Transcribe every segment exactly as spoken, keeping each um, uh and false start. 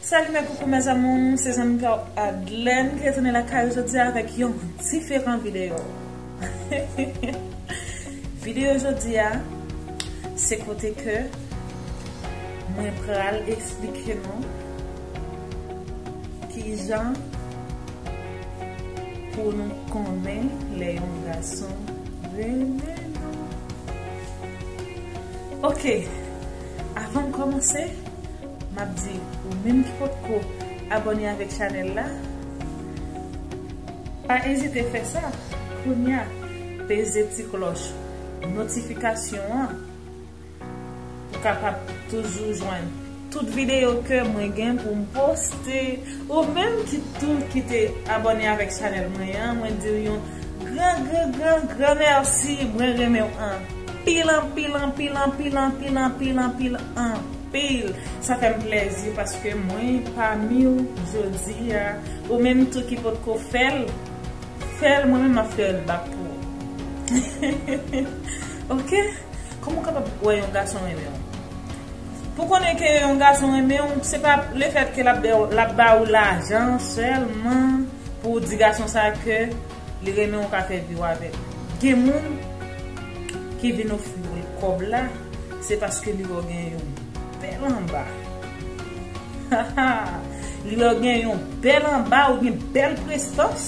Salut mes coucou mes amours, se zanmi pa w Adlène ki retounen lakay ou jodi a avèk yon diferan videyo. Videyo jodi a, se kote ke mwen pral eksplike nou kijan pou nou konnen lè yon gason renmen nou. Ok, avan m kòmanse, m ap di ou menm ki potko abòne avèk chanèl la, pa ezite fè sa. Kounye a, peze ti klòch notifikasyon an pou kapab toujou jwenn tout videyo ke mwen gen pou m poste. Ou menm ki tou ki te abòne avèk chanèl mwen an, mwen di w yon gran, gran, gran, gran mèsi. Mwen renmen w anpil, anpil, anpil, anpil, anpil, anpil, anpil, anpil. Sa fè m plèzi paske mwen pami w jodi a. Ou menm tou ki potko fè l, fè l, mwen menm m ap fè l back pou ou. Ok? Kòman w kapab wè yon gason renmen w? Pou konnen ke yon gason renmen w, se pa lefèt ke l ap, l ap ba ou lajan sèlman pou w di gason sa ke li renmen w, ka fè vi w avè l. Gen moun ki vin ofri w kòb la, se paske li wè w gen yon bèl anba. Li wè w gen yon bèl anba, ou gen bèl prestans.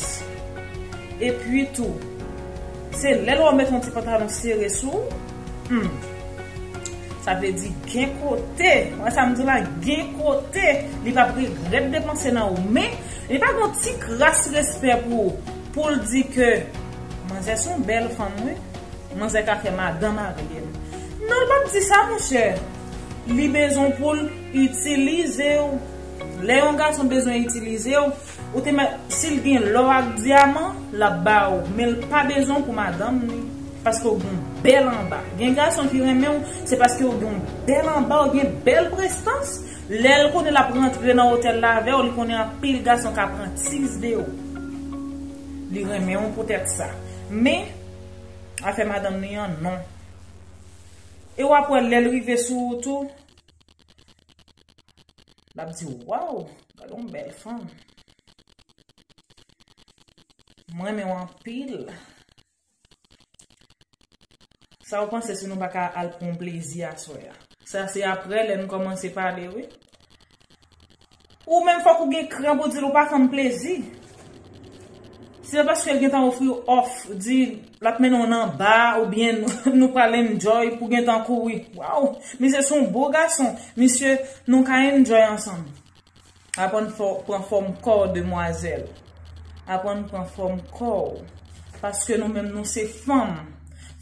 Epi tou, se lè l wè w met yon ti pantalon sere sou ou. Hmm. Sa vle di gen kote, wè sa m di w la, gen kote li p ap regrèt depanse nan ou. Men, li pa gen yon ti kras respè pou ou, pou l di ke manzè se yon bèl fanm, wi. Manzè ka fè madanm avè l. Non, l p ap di sa, monchè. Li bezwen pou l itilize w. Lè yon gason bezwen itilize w, ou te mè, si l gen lò ak dyaman, l ap ba ou. Men l pa bezwen w pou madanm li. Paske w gen yon bèl anba. Gen gason ki renmen w, se paske w gen yon bèl anba, w gen bèl prestans. Lè l konnen l ap rantre nan otèl la avè w, li konnen anpil gason ka pran tiz de ou. Li renmen w poutèt sa. Men, afè madanm li an, non. E w ap wè lè l rive sou ou tou, l ap di, "Waw, gade yon bèl fanm. Mwen renmen w anpil." Sa w panse si nou pa ka al pran plezi aswè a? Sa se aprè lè n kòmanse pale, wi. Ou menm fòk ou gen kran pou di l ou pa fè m plezi. Se pa paske l gentan ofri w òf, di l ap mennen w nan ba, oubyen nou, nou pral enjoy pou gentan kouri. Waw, misye se yon bo gason. Misye, nou ka enjoy ansanm. Aprann fò, pran fòm kò w, demwazèl. Aprann pran fòm kò w. Paske nou menm nou se fanm.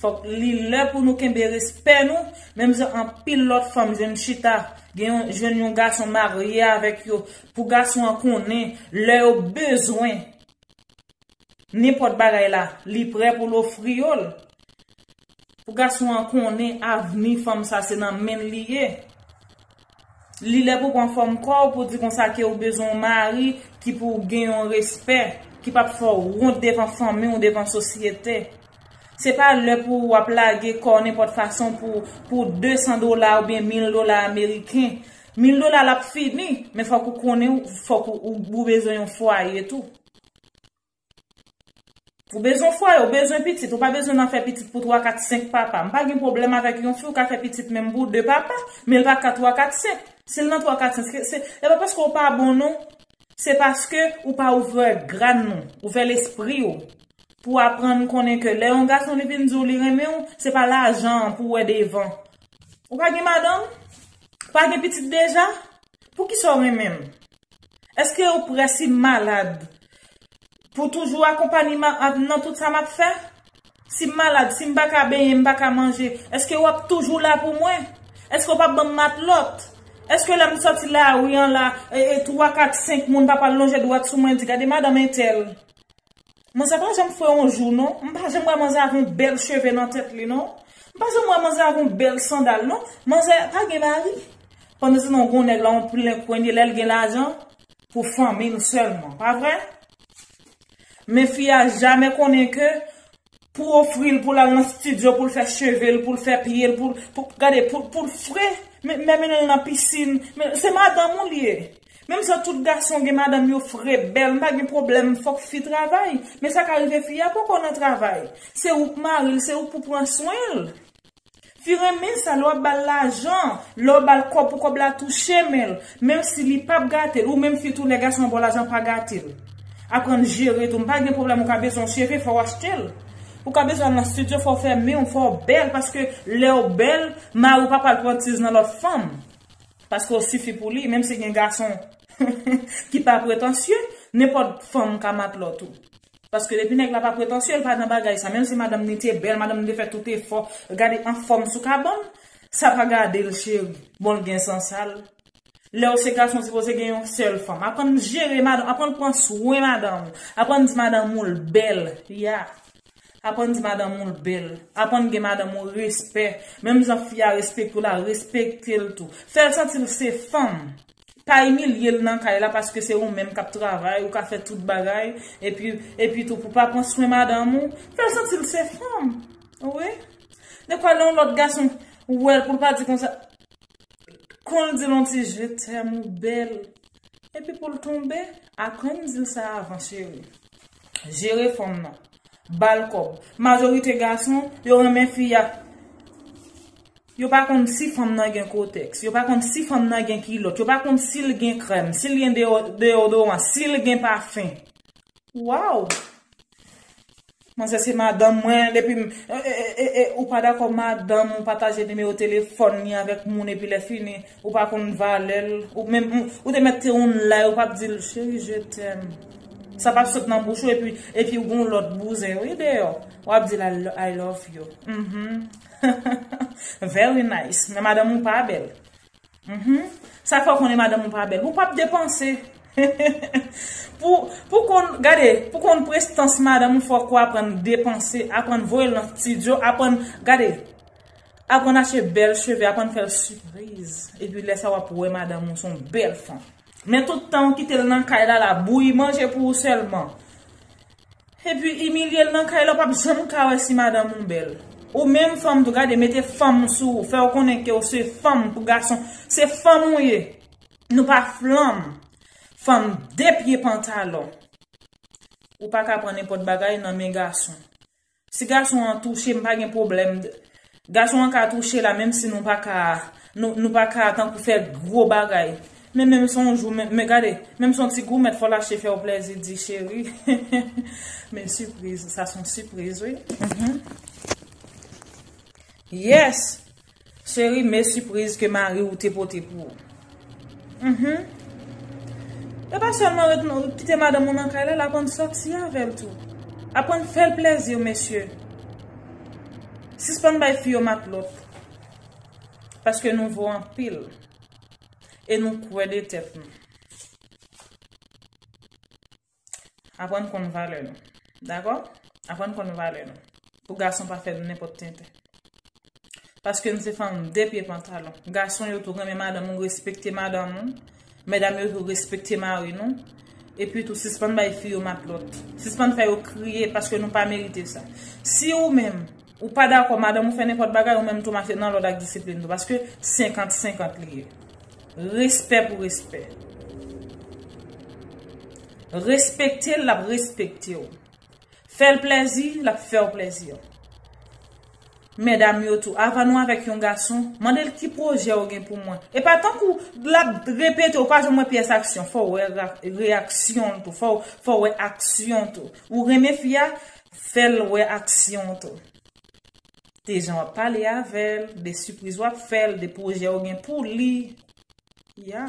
Fòk li lè pou nou kenbe respè nou, menm jan anpil lòt fanm jwenn chita, gen yon, jwenn yon gason marye avèk yo, pou gason an konnen lè yo bezwen nenpòt bagay la, li prè pou l ofri yo l. Pou gason an konnen avni fanm sa se nan men l li ye. Li lè pou pran fòm kò w pou di konsa ke ou bezwen yon mari ki pou gen yon respè, ki p ap fè w wont devan fanmi w, devan sosyete. Se pa lè pou w ap lage kò w nenpòt fason pou, pou de san dola oubyen mil dola ameriken. Mil dola l ap fini, men fòk ou konnen, fòk ou, ou, ou bezwen yon fwaye tou. Ou bezwen fwaye, ou bezwen pitit, ou pa bezwen nan fè pitit pou twa, kat, senk papa. M pa gen pwoblèm avèk yon fi ou ka fè pitit menm pou de papa, men l pa ka twa, kat, senk. Si l nan twa, kat, senk, se, se, e pa paske ou pa bon non. Se paske ou pa ouvè grann ou, ouvè lespri w. Pou aprann konnen ke lè yon gason li vin di w li renmen w, se pa lajan an pou w wè devan. Ou pa gen madanm? Pa gen pitit deja? Poukisa w renmen m? Èske ou prè si m malad pou toujou akonpanye m a, nan tout sa m ap fè? Si m malad, si m pa ka benyen, m pa ka manje, èske w ap toujou la pou mwen? Èske w p ap ban m matlòt? Èske lè m sòti lari an la, e, e, twa, kat, senk moun pa pral lonje dwèt sou mwen, di, "Gade madanm entèl"? Manzè pa janm fè yon jou, non. M pa janm wè manzè avè yon bèl cheve nan tèt li, non. M pa janm wè manzè avè yon bèl sandal, non. Manzè pa gen mari. Pandan se nan yon nèg la, yon plen kwenye, lè l gen lajan, pou fanmi l sèlman. Pa vre? Men fi a jamè konnen ke pou ofri l, pou l al nan estidyo, pou l fè cheve l, pou l fè pye l, pou, pou, gade, pou, pou l fre, men, men mennen l nan pisin. Men se madanm ou l ye. Menm jan tout gason gen madanm yo fre, bèl, m pa gen pwoblèm, fòk fi travay. Men sa ka rive fi a poko nan travay. Se ou k mari l, se ou k pou pran swen l. Fi renmen sa, lè w ap ba l lajan, lè w ba l kòb pou kòb la touche men l. Menm si li p ap gate l, ou menm fi tou lè gason an ba w lajan pa gate l. Aprann jere tou, m pa gen pwoblèm, ou ka bezwen yon cheve, fò w achte l. Ou ka bezwen al nan estidyo, fò w fè men w, fò w bèl, paske lè w bèl, mari w pa pral pran tiz nan lòt fanm. Paske w sifi pou li, menm si gen gason ki pa pretansye, nenpòt fanm ka matlòt ou. Paske depi nèg la pa pretansye, l pa nan bagay sa. Menm si madanm ni te bèl, madanm ni te fè tout efò, gade anfòm sou kabann, sa pa gade l cheri. Bon, l gen san sal. Lè w se gason, w sipoze gen yon sèl fanm. Aprann jere madanm, aprann pran swen madanm ou. Aprann di madanm ou l bèl. Ya. Aprann di madanm ou l bèl. Aprann gen madanm ou respè. Menm jan fi a respekte w la, respekte l tou. Fè l santi l se fanm. Pa imilye l nan kay la paske se ou menm k ap travay, ou ka fè tout bagay, epi, epi tou pou pa pran swen madanm ou, fè l santi l se fanm. Wi. Dekwa lè yon lòt gason wè l pou l pa di konsa, kon l di l yon ti je t'aime ou bèl. Epi pou l tonbe, aprann di l sa avan, cheri. Jere fanm nan. Ba l kòb. Majorite gason, yo renmen fi a. Yo pa konn si fanm nan gen kotèks. Yo pa konn si fanm nan gen kilòt. Yo pa konn si l gen krèm, si l gen deyo-, deyodoran, si l gen pafen. Waw! Manzè se madanm mwen, depi m, e, e, e, e, ou pa dakò madanm ou pataje nimewo telefòn li avèk moun epi lè fini, ou pa konn valè l, ou menm, ou, ou te mèt te on lay, ou p ap di l, cheri, je t'aime. Sa p ap sot nan bouch ou epi, epi ou gon lòt bouzen, wi, deyò. W ap di l, I lo-, I love you. Mhm. Very nice. Men madanm ou pa bèl. Mhm. Sa fè w konnen madanm ou pa bèl. Ou p ap depanse. Pou, pou konn, gade, pou konn prestans madanm ou, fòk ou aprann depanse, aprann voye l nan estidyo, aprann, gade, aprann achte bèl cheve, aprann fè l sipriz. Epi lè sa w ap wè madanm ou se yon bèl fanm. Men tout tan ou kite l nan kay la, l ap bouyi manje pou ou sèlman. Epi imilye l nan kay la, w p ap janm ka wè si madanm ou bèl. Ou menm fanm tou, gade, mete fanm sou ou, fè w konnen ke w se fanm pou gason. Se fanm ou ye. Nou pa flanm. Fanm de pye pantalon. Ou pa ka pran nenpòt bagay nan men gason. Si gason an touche, m pa gen pwoblèm. Gason an ka touche la, menm si nou pa ka, nou, nou pa ka tankou fè gwo bagay. Men menm si yon jou, men, men gade, menm si yon ti goumèt, fò l achte fè w plèzi, di cheri. Men sipriz, sa se yon sipriz, wi. Mhm. Yes! Cheri, men sipriz ke mari w te pote pou ou. Mhm. E pa sèlman ret nan, kite madanm ou nan kay la, l aprann sòti avè l tou. Aprann fè l plèzi, mesye. Sispann bay fi yo matlòt. Paske nou vo anpil. E nou kwè de tèt nou. Aprann konn valè nou. Dakò? Aprann konn valè nou. Pou gason pa fè nou nenpòt tenten. Paske nou se fanm de pye pantalon. Gason yo tou renmen madanm ou, respekte madanm ou. Medam yo tou respekte mari nou. Epi tou sispann bay fi yo matlòt. Sispann fè yo kriye paske nou pa merite sa. Si ou menm, ou pa dakò, madanm ou fè nenpòt bagay, ou menm tou mache nan lòd ak disiplin tou. Paske senkant senkant li ye. Respè pou respè. Respekte l, l ap respekte w. Fè l plèzi, l ap fè w plèzi. Medam yo tou, avan nou avèk yon gason, mande l ki pwojè w gen pou mwen. E pa tankou l ap repete, ou pa janm wè pyès aksyon. Fò w wè ra-, reyaksyon l tou. Fò, fò w wè aksyon tou. Ou renmen fi a, fè l wè aksyon tou. De jan w ap pale avè l, de sipriz w ap fè l, de pwojè w gen pou li. Ya.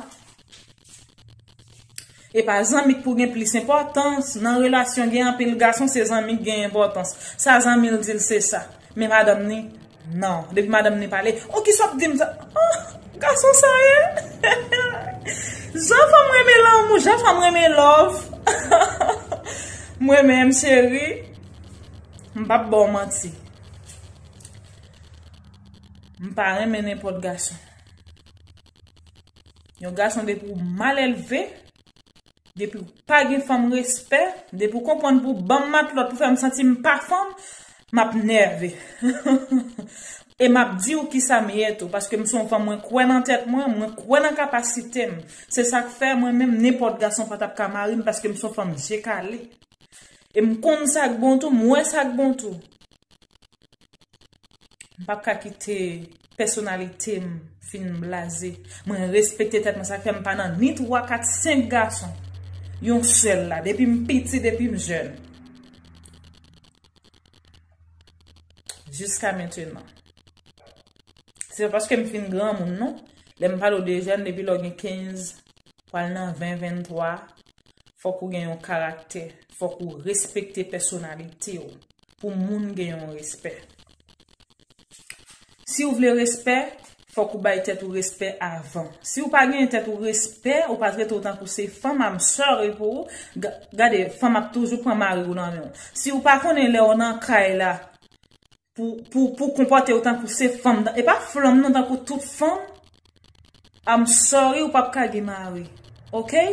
E pa zanmi k pou gen plis enpòtans. Nan relasyon, gen anpil gason, se zanmi k gen enpòtans. Sa zanmi l di l, se sa. Men madanm ni, non. Depi madanm ni pale, "Oh, kisa w ap di m sa?" Oh, gason sa ye? Jan fanm renmen lanmou, jan fanm renmen love. Mwen menm, cheri, m p ap ba w manti. M pa renmen nenpòt gason. Yon gason depi w mal elve, depi w pa gen fanm respè, depi w konprann pou ban m matlòt, pou fè m santi m pa fanm, m ap nève. E m ap di w kisa m ye tou, paske m se yon fanm, mwen kwè nan tèt mwen, mwen kwè nan kapasite m. Se sa k fè mwen menm, nenpòt gason pa t ap ka mare m, paske m se yon fanm je kale. E m konn sa k bon tou, m wè sa k bon tou. M p ap ka kite pèsonalite m fin blaze. Mwen respekte tèt mwen, sa k fè m pa nan ni twa, kat, senk gason. Yon sèl la, depi m piti, depi m jèn. Jiska mentenan. Se pa paske m fin granmoun, non. Lè m pale w de jèn, depi lè w gen kenz, pral nan ven, venntwa, fòk ou gen yon karaktè, fòk ou respekte pèsonalite w, pou moun gen yon respè. Si w vle respè, fòk ou bay tèt ou respè avan. Si w pa gen tèt ou respè, ou pa trete w tankou se fanm, I'm sorry pou ou. Ga- Gade, fanm ap toujou pran mari w nan men w. Si w pa konnen lè w nan kay la, pou, pou, pou konpòte w tankou se fanm, e pa flanm non, tankou tout fanm, I'm sorry, ou p ap ka gen mari. Oke?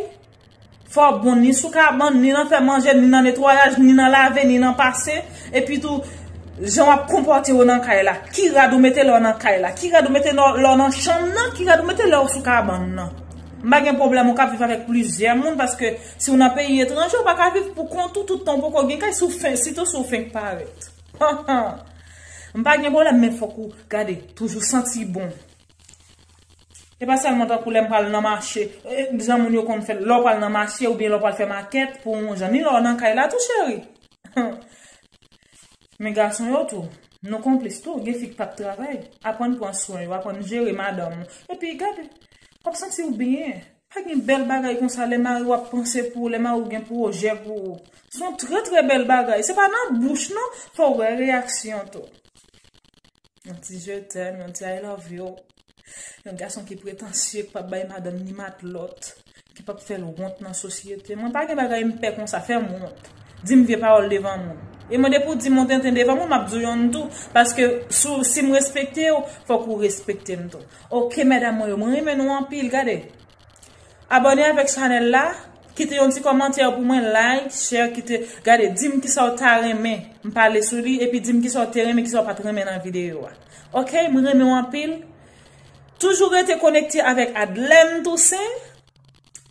Fò w bon ni sou kabann, ni nan fè manje, ni nan netwayaj, ni nan lave, ni nan pase. Epi tou, jan w ap konpòte w nan kay la. Ki rad ou mete lè w nan kay la? Ki rad ou mete lè w nan chanm nan? Ki rad ou mete lè w sou kabann nan? M pa gen pwoblèm ou ka viv avèk plizyè moun, paske si w nan peyi etranje, ou pa ka viv pou kont ou tout tan ou poko gen kay, si w fen, sitou si w fenk parèt. M pa gen pwoblèm, men fòk ou gade, toujou santi bon. E pa sèlman tankou lè m pral nan mache, e, jan moun yo konn fè l, lè w pral nan mache oubyen lè w pral fè makèt pou yon jan, ni lè w nan kay la tou, cheri. Men gason yo tou, nou konplis tou, gen fi k p ap travay. Aprann pran swen yo, aprann jere madanm ou. Epi gade, w ap santi w byen. Pa gen bèl bagay konsa lè mari w ap panse pou ou, lè mari w gen pwojè pou ou. Se yon trè, trè bèl bagay. Se pa nan bouch non, fò w wè reyaksyon tou. Yon ti je t'aime, yon ti I love you. Yon gason ki pretansye, ki p ap bay madanm ni matlòt, ki p ap fè l wont nan sosyete. Mwen pa gen bagay m pè konsa, fè m wont. Di m vye pawòl devan moun. E mwen depi w di m yon tenten devan moun, m ap di w yonn tou. Paske si, si m respekte w, fòk ou respekte m tou. Oke, medam mwen yo, mwen renmen nou anpil, gade. Abòne avèk chanèl la, kite yon ti kòmantè pou mwen, like, share, kite, gade, di m kisa w ta renmen m pale sou li, epi di m kisa w te renmen, kisa w pa t renmen nan videyo a. Oke, mwen renmen w anpil. Toujou rete konekte avèk Adlène Toussaint,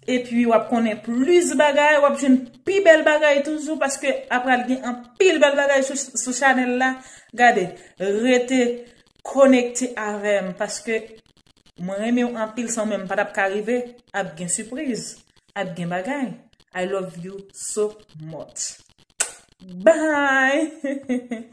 epi w ap konnen plis bagay, w ap jwenn pi bèl bagay toujou, paske apral gen anpil bèl bagay sou, sou chanèl la. Gade, rete konekte avè m, paske mwen renmen w anpil, san mwen m pa t ap ka rive, ap gen sipriz, ap gen bagay. I love you so much. Bye!